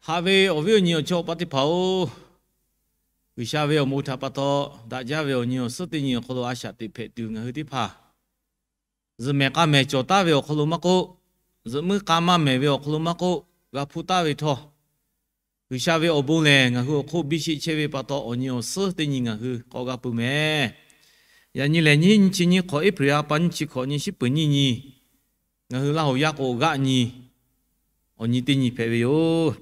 Haꞈ ve awˬ viˉ awˬ nyi awˬ chawˇ awˬ paˇ teˇ hpaˍ-oˬ, G'uiˬsha ve awˬ moˍ htaꞈ pa taw daꞈ jaˇ ve awˬ nyi awˬ suhˉ teˇ nyi awˬ hk'aw lo a shaꞈ teꞈ hpehꞈ tuˬ ngaˬ hui teˇ hpaˍ zuhꞈ mehˍ k'a mehˍ cawˬ taˍ ve awˬ hk'aw lo maˇ k'oˆ, zuhꞈ muiˉ k'a maˇ mehˍ ve awˬ hk'aw lo maˇ k'oˆ, g'a hpuˇ taˍ ve htawˇ, G'uiˬsha ve awˬ bon lehˬ ngaˬ hui awˬ hk'oˆ biˇ sheˆ chehˇ ve pa taw, awˬ nyi awˬ suhˉ teˇ nyi ngaˬ hui k'awꞈ g'a peuˬ mehˍ. Yaꞈ nyi lehˬ, nyiˇ hinˉ nyiˇ chi nyiˇ hk'awꞈ, April ha pa nyiˇ chi hk'awꞈ nyi shiˉ peuˬ nyiˇ nyi, ngaˬ hui Laˇ hoˍ yaˇ k'o g'aˆ nyi, awˬ nyi teˇ nyi hpehꞈ ve yoˬ.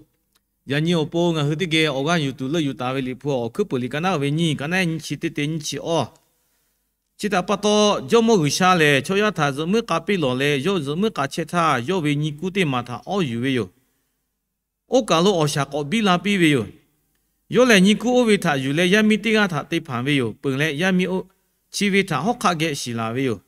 Yaꞈ nyi awˬ pon ngaˬ hui teˇ geh awˬ g'aˇ yuˬ tuˬ leuˆ yuˬ taˍ ve Liꞈ hpu awˬ hkuiˉ peuˬ liꞈ ka naˉ ve nyiˇ, ka naˉ nyiˇ chi teˇ te nyiˇ chi awˇ. Chi htaꞈ pa taw, Jawˇmawˇ G'uiˬsha lehˬ chaw yaˇ htaꞈ zuhꞈ muiˉ k'a piˇ lawˬ leh, yawˇ zuhꞈ muiˉ k'a chehˇ htaˇ, yawˇ ve nyi kuˇ teˇ maˬ htaꞈ awˇ yuˬ ve yoˬ. Oˇ kaˬ lo awˬ shaˍ k'awꞈ biˇ la piˇ ve yoˬ. Yawˇ lehˬ nyi kuˇ oˇ ve htaꞈ yuˬ leh yaˇ miˇ teˇ g'aˇ htaꞈ te hpanˍ ve yoˬ. Peuˬ leh yaˇ miˇ oˇ chi ve htaꞈ hawˉ hk'aˆ geh shiˍ laˬ ve yoˬ.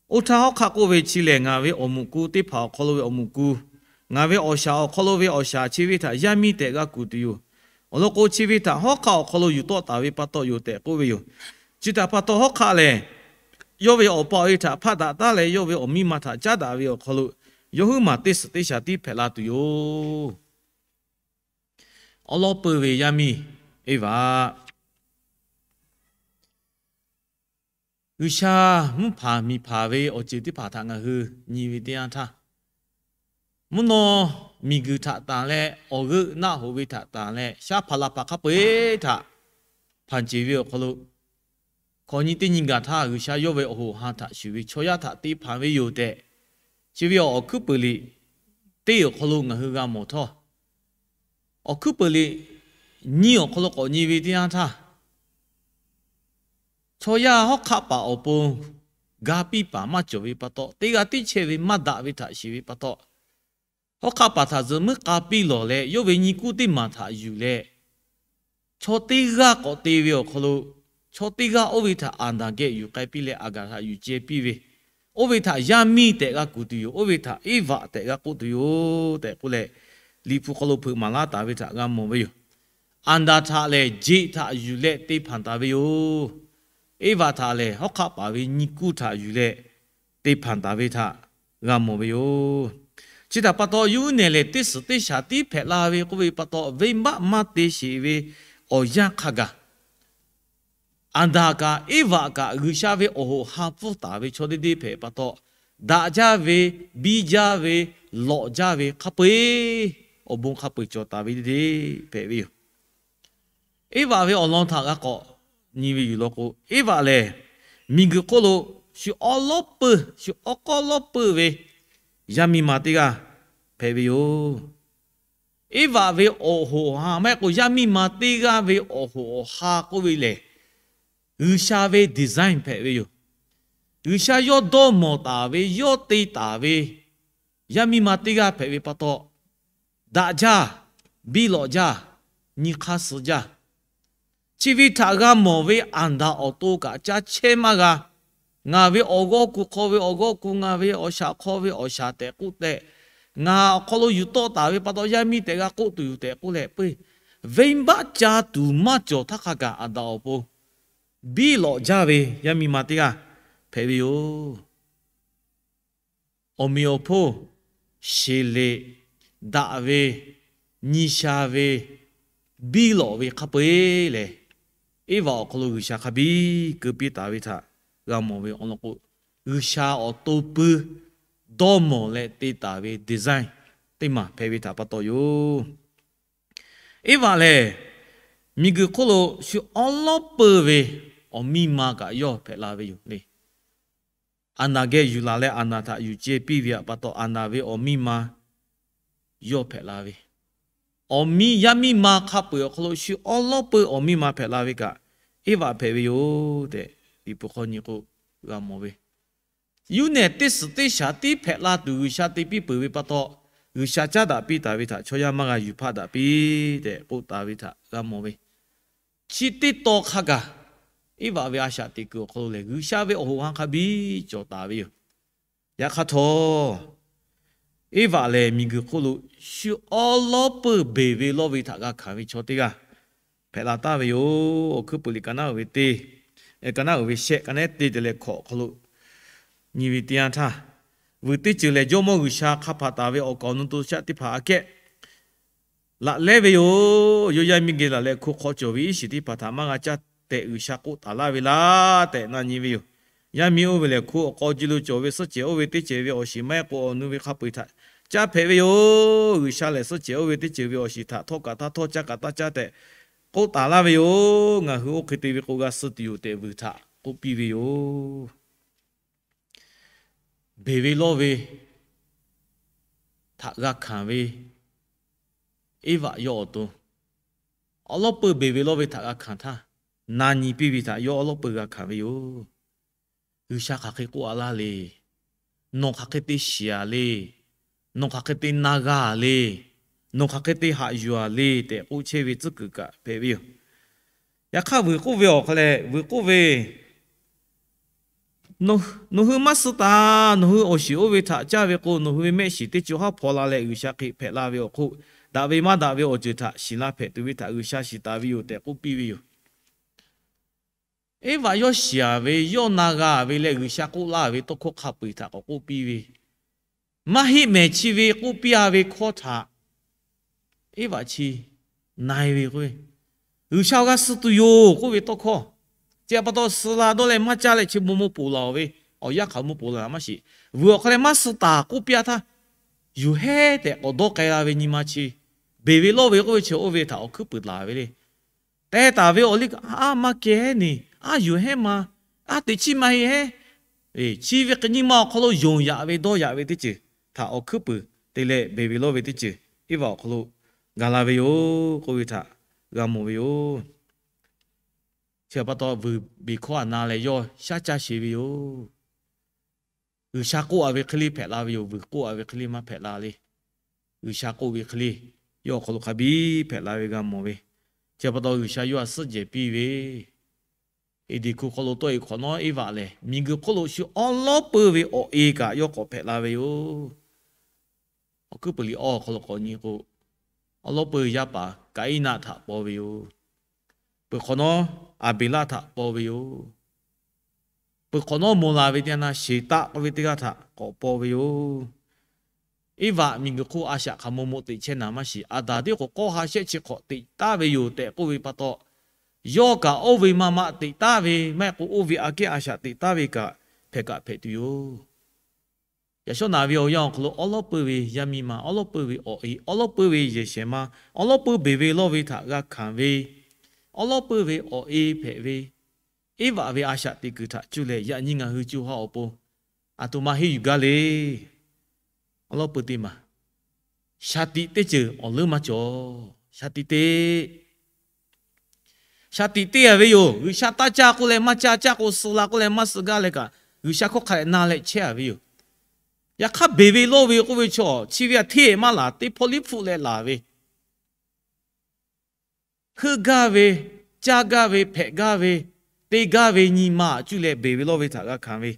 Oˇ htaˇ hawˉ hk'aˆ k'oˆ ve, Chi lehˬ ngaˬ ve awˬ moˍ ku teˇ hpaˍ awˬ hk'aw lo ve awˬ moˍ ku, ngaˬ ve awˬ shaˍ awˬ hk'aw lo ve awˬ shaˍ chi ve htaꞈ yaˇ miˇ tehꞈ g'a kuˬ tuˬ yoˬ. Awˬ lawn k'o, chi ve htaꞈ hawˉ hk'aˆ awˬ hk'aw lo yuˬ tawˆ taˍ ve pa taw yoˬ tehꞈ k'oˆ ve yoˬ. Chi htaꞈ pa taw hawˉ hk'aˆ lehˬ, yawˇ ve awˬ pa awˬ e htaꞈ hpaˆ daꞈ taˉ leh, yawˇ ve awˬ miˇ ma htaꞈ caˉ daꞈ ve awˬ hk'aw lo, yawˇ huiˉ maˬ teˇ suhˍ teˇ shaˍ tiˉ hpehꞈ la tuˬ yoˬ. Awˉ lawˉ peuˇ ve yaˇ miˇ Eˇvaꞈ, G'uiˬsha mvuhˇ hpanˍ miˬ hpanˍ ve awˬ ceuˬ teˇ hpaˍ htaꞈ ngaˬ hui nyi ve teˇ yanˇ htaˇ, mvuhˇ naw miˬguiˬ htaꞈ tanˬ leh awˬ g'euˆ naˆ hoꞈ ve htaꞈ tanˬ leh shaˉ hpaˍ laˬ hpaˍ hk'a peu-eˬ htaꞈ hpanˍ ceˬ ve awˬ hk'aw lo, hkawꞈ nyi teˇ nyi gaˬ htaˇ G'uiˬsha yawˇ ve awˬ hoꞈ awˬ han htaꞈ shuˍ ve chaw yaˇ htaꞈ te hpanˍ ve yoˬ tehꞈ, chi ve awˬ hkuiˉ peuˬ liꞈ teˇ awˬ hk'aw lo ngaˬ hui g'a mawˬ htawˇ, awˬ hkuiˉ peuˬ liꞈ nyiˇ awˬ hk'aw lo k'awꞈ nyi ve teˇ yanˇ htaˇ, chaw yaˇ hawˉ hk'aˆ paˍ awˬ pon ga piˇ paˍ maˇ cawˬ ve pa taw, teˇ g'aˇ tiˉ chehˇ ve maˇ daꞈ ve htaꞈ shiˍ ve pa taw, hawˉ hk'aˆ paˍ htaꞈ zuhꞈ muiˉ k'a piˇ lawˬ leh, yawˇ ve nyi kuˇ teˇ maˬ htaꞈ yuˬ leh, chaw teˇ g'aˇ k'awꞈ te ve awˬ hk'aw lo, chaw teˇ g'aˇ oˇ ve htaꞈ Aˍdanˍ geh yuˬ k'ai piˇ leh, Aˍdanˍ htaꞈ yuˬ ceh piˇ ve, oˇ ve htaꞈ yaˇ miˇ tehꞈ g'a kuˬ tuˬ yoˬ. Oˇ ve htaꞈ Eˇvaꞈ tehꞈ g'a k'oˆ tuˬ yoˬ tehꞈ k'oˆ leh, Liꞈ hpu hk'aw lo hpeuꞈ maˍ laˇ taˍ ve htaꞈ g'a mawˬ ve yoˬ. Aˍdanˍ htaꞈ lehˬ jeꞈ htaꞈ yuˬ leh te hpanˍ taˍ ve yoˬ. Eˇvaꞈ htaꞈ lehˬ hawˉ hk'aˆ paˍ ve nyi kuˇ htaꞈ yuˬ leh te hpanˍ taˍ ve htaꞈ g'a mawˬ ve yoˬ. Chi htaꞈ pa taw, yawˇ huiˉ nehˬ lehˬ teˇ suhˍ teˇ shaˍ tiˉ hpehꞈ la ve k'oˆ ve pa taw, venˇbaˆ maˇ te sheˍ ve awˬ yanˇ hk'a gaˬ, Aˍdanˍ kaꞈ Eˇvaꞈ kaꞈ G'uiˬsha ve awˬ hoꞈ awˬ han pfuhˇ taˍ ve chaw deˇ deˇ hpehꞈ pa taw, daꞈ jaˇ ve, biˇ jaˇ ve, lawꞈ jaˇ ve hk'a peu-eˬ, awˬ bon hk'a peu-eˬ cawˬ taˍ ve deˇ deˇ hpehꞈ ve yoˬ. Eˇvaꞈ ve awˬ lawn htaꞈ g'a k'awꞈ nyi ve yoˬ law k'o, Eˇvaꞈ lehˬ miˬguiˬ hk'oˆ lo shu awˉ lawˉ peuˇ, shu awˉ kawˉ lawˉ peuˇ ve yaˇ miˇ ma teˇ g'aˇ hpehꞈ ve yoˬ. Eˇvaꞈ ve awˬ hoꞈ awˬ han maˇ heˆ k'o, yaˇ miˇ ma teˇ g'aˇ ve awˬ hoꞈ awˬ han k'oˆ ve lehˬ, G'uiˬsha ve design hpehꞈ ve yoˬ. G'uiˬsha yawˇ dawˇ mawˬ taˍ ve, yawˇ te taˍ ve yaˇ miˇ ma teˇ g'aˇ hpehꞈ ve pa taw, daꞈ jaˇ, biˇ lawꞈ jaˇ, nyi hk'aˇ suh jaˇ. Chi ve htaꞈ g'a mawˬ ve Aˍdanˍ awˬ to kaꞈ caˇ chehˇ maˇ g'a. Ngaˬ ve awˬ g'awˇ kuˬ hk'aw ve awˬ g'awˇ kuˬ, ngaˬ ve awˬ shaˍ hk'aw ve awˬ shaˍ tehꞈ k'oˆ tehꞈ, ngaˬ awˬ hk'aw lo yuˬ tawˆ taˍ ve pa taw yaˇ miˇ tehꞈ g'a k'oˆ tuˬ yoˬ tehꞈ k'oˆ leh, peuˬ, venˇbaˆ ca tuˬ maˇ cawˬ htaˇ hk'a gaˬ Aˍdanˍ awˬ pon biˇ lawꞈ jaˇ ve yaˇ miˇ ma teˇ g'aˇ hpehꞈ ve yoˬ. Awˬ meꞈ awˬ hponˇ, sheˍ leꞈ, daꞈ ve, nyi sha ve, biˇ lawꞈ ve hk'a peu-eˬ lehˬ, Eˇvaꞈ awˬ hk'aw lo G'uiˬsha hk'a biˇ keu piˇ taˍ ve htaꞈ g'a mawˬ ve awˬ lawn k'o, G'uiˬsha awˬ to pui dawˇ mawˬ leh te taˍ ve design teˇ maˬ hpehꞈ ve htaꞈ pa taw yoˬ. Eˇvaꞈ lehˬ, miˬguiˬ hk'oˆ lo shu awˉ lawˉ peuˇ ve awˬ miˇ ma kaꞈ yawˇ hpehꞈ la ve yoˬ le. Aˍdanˍ geh yuˬ laˬ leh Aˍdanˍ htaꞈ yuˬ ceh piˇ ve pa taw, Aˍdanˍ ve awˬ miˇ ma yawˇ hpehꞈ la ve, awˬ miˇ yaˇ miˇ ma hk'a peu-eˬ awˬ hk'aw lo shu awˉ lawˉ peuˇ awˬ miˇ ma hpehꞈ la ve kaꞈ, Eˇvaꞈ hpehꞈ ve yoˬ tehꞈ Liꞈ hpu hk'aw nyi k'o g'a mawˬ ve. Yawˇ nehˬ teˇ suhˍ teˇ shaˍ tiˉ hpehꞈ la tuˬ G'uiˬsha te piˇ peuˬ ve pa taw, G'uiˬsha caˉ daꞈ piˇ taˍ ve htaꞈ chaw yaˇ maˇ g'a yuˬ hpaˆ daꞈ piˇ tehꞈ k'oˆ taˍ ve htaꞈ g'a mawˬ ve. Chi teˇ taw hk'a gaˬ, Eˇvaꞈ ve a shaꞈ teꞈ kuiˬ awˬ hk'aw lo lehˬ, G'uiˬsha ve awˬ hoꞈ awˬ han hk'a biˇ cawˬ taˍ ve yoˬ. Yaꞈ hk'aˇ htawˇ, Eˇvaꞈ lehˬ miˬguiˬ hk'oˆ lo shu awˉ lawˉ peuˇ beˬ ve lawˇ ve htaꞈ g'a hkanˍ ve chaw teˇ g'aˇ hpehꞈ la taˍ ve yoˬ. Awˬ hkuiˉ peuˬ liꞈ ka naˉ uiˍ ve teˇ, ka naˉ uiˍ ve shehˆ, ka naˉ te te leh hkawꞈ awˬ hk'aw lo nyi ve teˇ yanˇ htaˇ, vuiˬ teˇ ceuˬ lehˬ Jawˇmawˇ G'uiˬsha hk'a hpaˍ taˍ ve awˬ kaˍ awˬ nu to shaˆ teˇ hpaˍ aꞈ kehˉ laꞈ lehˉ ve yoˬ. Yawˇ yaˇ miˇ geh laˬ leh hko hk'aw cawˬ ve iˉ shiˍ teˇ hpaˍ htaꞈ maˇ g'a caˇ tehꞈ G'uiˬsha k'oˆ taˍ laˇ ve laˇ tehꞈ na nyi ve yoˬ. Yaˇ miˇ oˇ ve lehˬ, hko awˬ k'aw ji lo cawˬ ve suhˆ cehˬ oˇ ve teˇ ceuˬ ve awˬ shiˍ maˇ heˆ k'o, awˬ nu ve hk'a peu-eˬ htaꞈ caˇ hpehꞈ ve yoˬ. G'uiˬsha lehˬ, suhˆ cehˬ oˇ ve teˇ ceuˬ ve awˬ shiˍ htaꞈ htawˇ kaꞈ taˇ htawˇ, caˇ kaꞈ taˇ caˇ tehꞈ k'oˆ taˍ laˇ ve yoˬ. Ngaˬ hui oˇ hk'e te ve k'o, g'a suh tuˬ yoˬ tehꞈ vuiˬ htaꞈ k'oˆ piˇ ve yoˬ. Beˬ ve lawˇ ve htaꞈ g'a hkanˍ ve Eˇvaꞈ yawˇ awˬ to, awˉ lawˉ peuˇ beˬ ve lawˇ ve htaꞈ g'a hkanˍ htaˇ, na nyi piˇ ve htaꞈ yawˇ awˉ lawˉ peuˇ g'a hkanˍ ve yoˬ. G'uiˬsha hk'aˬ hk'e k'oˆ a laˇ le. Nawˬ hk'aˬ hk'e te shiˍ a le. Nawˬ hk'aˬ hk'e te na g'a le. Nawˬ hk'aˬ hk'e te haꞈ yuˬ a le tehꞈ k'oˆ chehˇ ve tcuhˉ kuiˬ kaꞈ hpehꞈ ve yoˬ. Yaꞈ hk'aˇ vuiˬ k'oˆ ve awˬ hk'aw lehˬ, vuiˬ k'oˆ ve, Nawˬ hui maˇ suh taˍ. Nawˬ hui awˬ shiˍ oˇ ve htaꞈ caˇ ve k'o, nawˬ hui ve mehˆ shiˍ teˇ co haˉ hpaw la leh G'uiˬsha hk'e hpehꞈ la ve awˬ hk'oˆ, daꞈ ve maˇ daꞈ ve awˬ ceuˬ htaꞈ shiˍ la hpehꞈ tuˬ ve htaꞈ G'uiˬsha shiˍ taˍ ve yoˬ tehꞈ k'oˆ piˇ ve yoˬ. Eˇvaꞈ yawˇ shiˍ a ve, yawˇ na g'a ve leh G'uiˬsha k'oˆ laˇ ve tawˇ hkawˇ hk'a peu-eˬ htaꞈ k'awꞈ k'oˆ piˇ ve, maˇ heˆ mehˍ chi ve k'oˆ piˇ a ve hkawˇ htaꞈ Eˇvaꞈ chi na-e ve k'o, G'uiˬsha g'a suh tuˬ yoˬ k'oˆ ve tawˇ hkawˇ, chi pa taw suh la dawˇ leh maˇ caˇ leh chi bon maw poˬ laˬ-oˬ ve, awˬ yanˇ hk'aˬ maw poˬ laˬ maˇ shiˍ. Vuiˬ awˬ hk'aw leh maˇ suh taˍ k'oˆ piˇ a htaˇ, yuˬ heˉ tehꞈ k'awꞈ dawˇ k'ai la ve nyi ma chi, beˬ ve lawˇ ve k'oˆ ve chi oˇ ve htaꞈ awˬ hkuiˉ puiˍ laˬ ve le. Teh taˍ ve awˬ liˇ aˉ maˇ keh heˉ neˬ, aˉ yuˬ hehnˉ ma, aˉ teꞈ chiˉ maˇ heˆ hehnˉ. Chi ve k'o nyi ma awˬ hk'aw lo yonˍ yaꞈ ve dawˇ yaꞈ ve teˇ ceuˬ htaꞈ awˬ hkuiˉ puiˍ te leh beˬ ve lawˇ ve teˇ ceuˬ Eˇvaꞈ awˬ hk'aw lo gaˬ la ve yoˬ k'oˆ ve htaꞈ g'a mawˬ ve yoˬ. Chi pa taw vuiˬ beˬ hkawˇ a na leh yawˇ shaˉ caˇ sheˍ ve yoˬ. G'uiˬsha k'oˆ a ve hk'e le hpehꞈ la ve yoˬ. Vuiˬ k'oˆ a ve hk'e le maˇ hpehꞈ la le. G'uiˬsha k'oˆ ve hk'e le yawˇ awˬ hk'aw lo hk'a biˇ hpehꞈ la ve g'a mawˬ ve. Chi pa taw G'uiˬsha yawˇ htaꞈ suhˉ jehˬ piˇ ve, Eˍdenˍ hkuˇ hk'aw lo tawˆ-e hk'awꞈ nawˉ Eˇvaꞈ lehˬ, miˬguiˬ hk'oˆ lo shu awˉ lawˉ peuˇ ve awˬ e kaꞈ yawˇ k'awꞈ hpehꞈ la ve yoˬ. Awˬ hkuiˉ puiˍ liꞈ awˬ hk'aw lo k'awꞈ nyi k'o, awˉ lawˉ peuˇ yaˇ paˍ Kaˍiˉnaˆ htaꞈ paw ve yoˬ. Peuˬ hk'awꞈ nawˉ Aˍbeˍlaˆ htaꞈ paw ve yoˬ. Peuˬ hk'awꞈ nawˉ maw la ve teˇ yanˇ, Sheˍtaˆ k'oˆ ve teˇ g'aˇ htaꞈ k'awꞈ paw ve yoˬ. Eˇvaꞈ miˬguiˬ hk'oˆ a shaꞈ hk'aˬ maw maw teꞈ chehˇ naˍ maˇ shiˍ. Aˍdanˍ tiˉ k'o k'awˇ ha shehˆ chi hk'awꞈ teꞈ taˍ ve yoˬ tehꞈ k'oˆ ve pa taw, yawˇ kaꞈ oˇ ve maˇ maˇ teꞈ taˍ ve maˇ heˆ k'o, oˇ ve aꞈ kehˉ a shaꞈ teꞈ taˍ ve kaꞈ hpehꞈ kaꞈ hpehꞈ tuˬ yoˬ. Yaꞈ shawˉ naˍ ve awˬ yanˇ awˬ hk'aw lo awˉ lawˉ peuˇ ve yaˇ miˇ ma, awˉ lawˉ peuˇ ve awˬ e, awˉ lawˉ peuˇ ve yehˬ shehˍ ma, awˉ lawˉ peuˇ beˬ ve lawˇ ve htaꞈ g'a hkanˍ ve, awˉ lawˉ peuˇ ve awˬ e hpehꞈ ve Eˇvaꞈ ve a shaꞈ teꞈ kuiˬ htaꞈ cuˇ leh yaꞈ nyi ngaˬ hui co ha awˬ pon aˬ htoꞈ ma henˇ yuˬ gaˇ le. Awˉ lawˉ peuˇ teˇ maˬ shaˍ tiꞈ teˇ ceuˬ awˬ leuˉ maˇ cawˬ. Shaˍ tiꞈ teˇ shaˍ tiꞈ te-a ve yoˬ. G'uiˬsha taˇ caˇ k'oˆ leh maˇ caˇ, caˇ k'o suh la k'oˆ leh maˇ suh gaˇ leh kaꞈ, G'uiˬsha hkawˇ hk'a dehꞈ na leh chehˇ-a ve yoˬ. Yaꞈ hk'aˇ beˬ ve lawˇ ve k'oˆ ve chaw chi ve aꞈ hteˇ-e maˇ laˬ, teˇ hpawˇ liˇ hpfuhˆ leh laˬ ve, heuˆ gaˇ ve, caˇ gaˇ ve, hpehꞈ gaˇ ve, te gaˇ ve nyi ma aꞈ cuˇ leh beˬ ve lawˇ ve htaꞈ g'a hkanˍ ve.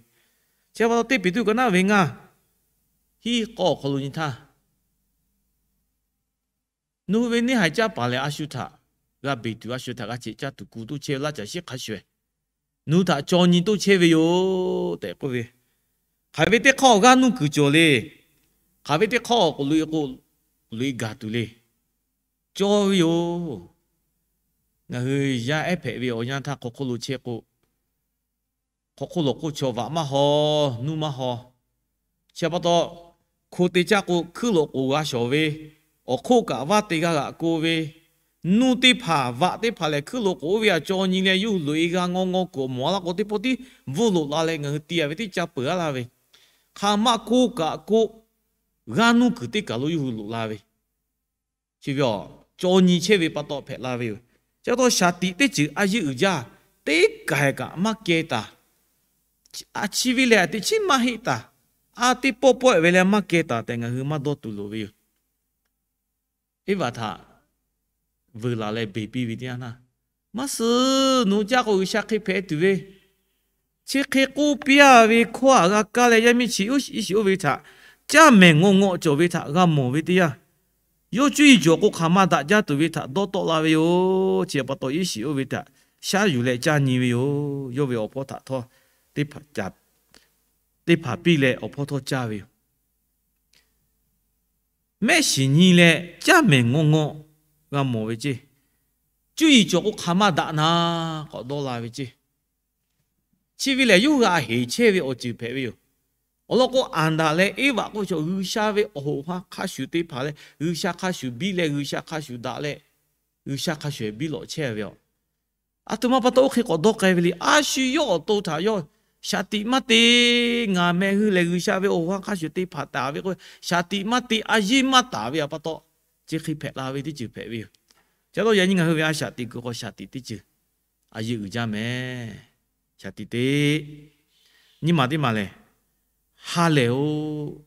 Chi pa taw teˇ Peˍtruˆ ka naˉ ve ngaˇ hiˉ k'awˇ awˬ hk'aw lo nyi htaˇ, nawˬ hui ve neˇ haiˬ caˇ paˍ lehˬ, a shu htaꞈ g'a beˬ tuˬ, a shu htaꞈ g'a ceꞈ caˇ tuˬ kuˬ toˇ chehˇ ve laˇ caˬ shiˉ hk'a shuˍ shuˍ, nawˬ hui htaꞈ caw nyi toˇ chehˇ ve yoˬ tehꞈ k'oˆ ve. Hk'aˬ ve teˇ hk'awˇ g'aˇ nuˇ kuiˬ cawˬ le. Hk'aˬ ve teˇ hk'awˇ k'oꞈ loꞈ-e k'o, loꞈ-e gaˬ tuˬ le. Cawˇ ve yoˬ. Ngaˬ hui yaˇ ehˉ hpehꞈ ve awˬ yanˇ htaˇ hk'aw hk'oˆ lo chehˇ k'o, hk'aw hk'oˆ lawˬ hk'oˆ chaw vaꞈ maˇ haw, nuˇ maˇ haw. Chi pa taw, hko te caˇ k'o hkuiˉ loꞈ k'oˍ g'a shawˍ ve, awˬ hk'oˆ kaꞈ vaˇ te g'a g'aꞈ ko ve, nuˇ teˇ hpaˍ vaꞈ teˇ hpaˍ lehˬ, hkuiˉ loꞈ k'oˍ oˇ ve aꞈ caw nyi leh yawˇ hui loꞈ-e g'a ngaw ngaw kuiˬ awˬ mawˬ a laˇ k'o, teˇ pawˆ tiˉ bvuhˇ loꞈ la leh ngaˬ hui ti-a ve teˇ caˇ peuˬ a laˇ ve, hk'aˬ ma ko kaꞈ ko g'aˇ nuˇ kuiˬ teˇ kaˬ lo yawˇ hui loꞈ la ve, chi ve aꞈ caw nyi chehˇ ve pa taw hpehꞈ la ve yoˬ. Chi pa taw shaˍ tiꞈ teˇ ceuˬ a yeˇ uiˍ jaˇ, teˇ kaˬ kaꞈ maˇ keh taˍ. A chi ve lehˬ, a teꞈ chiˉ maˇ heˆ taˍ. A teˇ pawˆ pawehˆ ve leh maˇ keh taˍ tehꞈ ngaˬ hui maˇ dawˇ tuˬ loˍ ve yoˬ. Eˇvaꞈ htaꞈ vuiˬ laˬ leh beˬ piˇ ve teˇ yanˇ htaˇ, maˇ suh, nawˬ hui caˇ k'o G'uiˬsha hk'e hpehꞈ tuˬ ve, chi hk'e k'oˆ piˇ-a ve hkawˇ aꞈ g'a kaˇ leh yaˇ miˇ chi iˉ shiˍ oˇ ve htaꞈ caˇ mehˍ ngawˆ ngawˆ cawˬ ve htaꞈ g'a mawˬ ve teˇ yanˇ, yawˇ cuˇ yiˍ cawˬ k'o hk'aˬ ma daꞈ jaˇ tuˬ ve htaꞈ dawˇ tawˆ la ve yoˬ. Chi pa taw iˉ shiˍ oˇ ve htaꞈ shaˉ yuˬ leh caˇ nyi ve yoˬ. Yawˇ ve awˬ hpawˇ htaꞈ htawˇ teˇ hpaˍ piˇ leh awˬ hpawˇ htawˇ caˇ ve yoˬ. Mehˆ shiˍ nyi leh caˇ mehˍ ngawˆ ngawˆ g'a mawˬ ve ceˇ. Cuˇ yiˍ cawˬ k'o hk'aˬ ma daꞈ na k'awꞈ dawˇ la ve ceˇ. Chi ve lehˬ, yawˇ hui a heˍ chehˇ ve awˬ ceuˬ hpehꞈ ve yoˬ. Awˬ lawn k'o, Aˍdanˍ leh Eˇvaꞈ k'oˆ ve chaw, G'uiˬsha ve awˬ hoꞈ ha hk'a shuˍ te hpanˍ leh, G'uiˬsha hk'a shuˍ biˇ leh, G'uiˬsha hk'a shuˍ daꞈ leh, G'uiˬsha hk'a shuˍ biˇ lawꞈ chehˇ ve yoˬ. A htoꞈ ma pa taw oˇ hk'e k'awꞈ dawˇ k'ai ve le. A shu yawˇ awˬ to htaꞈ yawˇ shaˍ tiꞈ maˇ te. Ngaˬ meh hui lehˬ G'uiˬsha ve awˬ hoꞈ ha hk'a shuˍ te hpanˍ taˍ ve k'o, shaˍ tiꞈ maˇ te, a yeˇ maˇ taˍ ve pa taw, chi hk'e hpehꞈ la ve teˇ ceuˬ hpehꞈ ve yoˬ. Chi pa taw yaꞈ nyi ngaˬ hui ve a shaˍ tiꞈ kuiˬ k'o, shaˍ tiꞈ teˇ ceuˬ a yeˇ uiˍ jaˇ meh. Shaˍ tiꞈ te. Nyiˇ maˬ teˇ maˬ lehˬ, ha lehˬ-oˬ.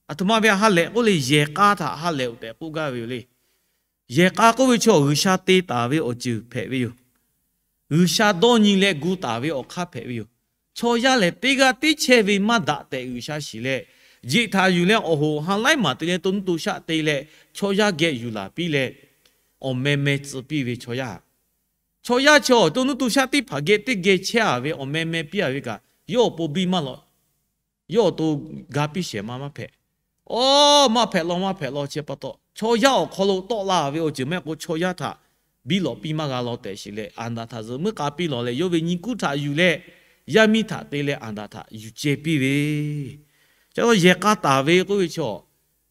A htoꞈ ma ve ha lehˬ k'oˆ le, yehˬ k'a htaꞈ ha lehˬ-oˬ tehꞈ k'oˆ gaˇ ve yoˬ le. Yehˬ k'a k'oˆ ve chaw, G'uiˬsha te taˍ ve awˬ ceuˬ hpehꞈ ve yoˬ. G'uiˬsha dawˇ nyi leh gu taˍ ve awˬ hk'aˇ hpehꞈ ve yoˬ. Chaw yaˇ lehˬ, teˇ g'aˇ teˇ chehˇ ve maˇ daꞈ tehꞈ G'uiˬsha shiˍ leh, jeꞈ htaꞈ yuˬ leh awˬ hoꞈ ha laiˉ maˬ te leh to nuˇ to shaˆ te leh, chaw yaˇ geh yuˬ laˬ piˇ leh, awˬ meh meh tcuh piˇ ve chaw yaˇ. Chaw yaˇ chaw to nuˇ to shaˆ teˇ hpaˍ geh teˇ geh chehˇ-a ve awˬ meh meh piˇ-a ve kaꞈ, yawˇ awˬ pon biˇ maˇ lawꞈ. Yawˇ awˬ to ga piˇ shehˍ ma maˇ hpehꞈ. Awˬ, maˇ hpehꞈ law, maˇ hpehꞈ law. Chi pa taw, chaw yaˇ awˬ hk'aw lo tawˆ la ve awˬ ceuˬ mehˆ k'o, chaw yaˇ htaꞈ biˇ lawꞈ piˇ maˇ g'a law tehꞈ shiˍ leh, Aˍdanˍ htaꞈ zuhꞈ muiˉ k'a piˇ lawˬ leh, yawˇ ve nyi kuˉ htaꞈ yuˬ leh, yaˇ miˇ htaꞈ te leh Aˍdanˍ htaꞈ yuˬ ceh piˇ ve. Chi pa taw yehˬ k'a taˍ ve k'oˆ ve chaw,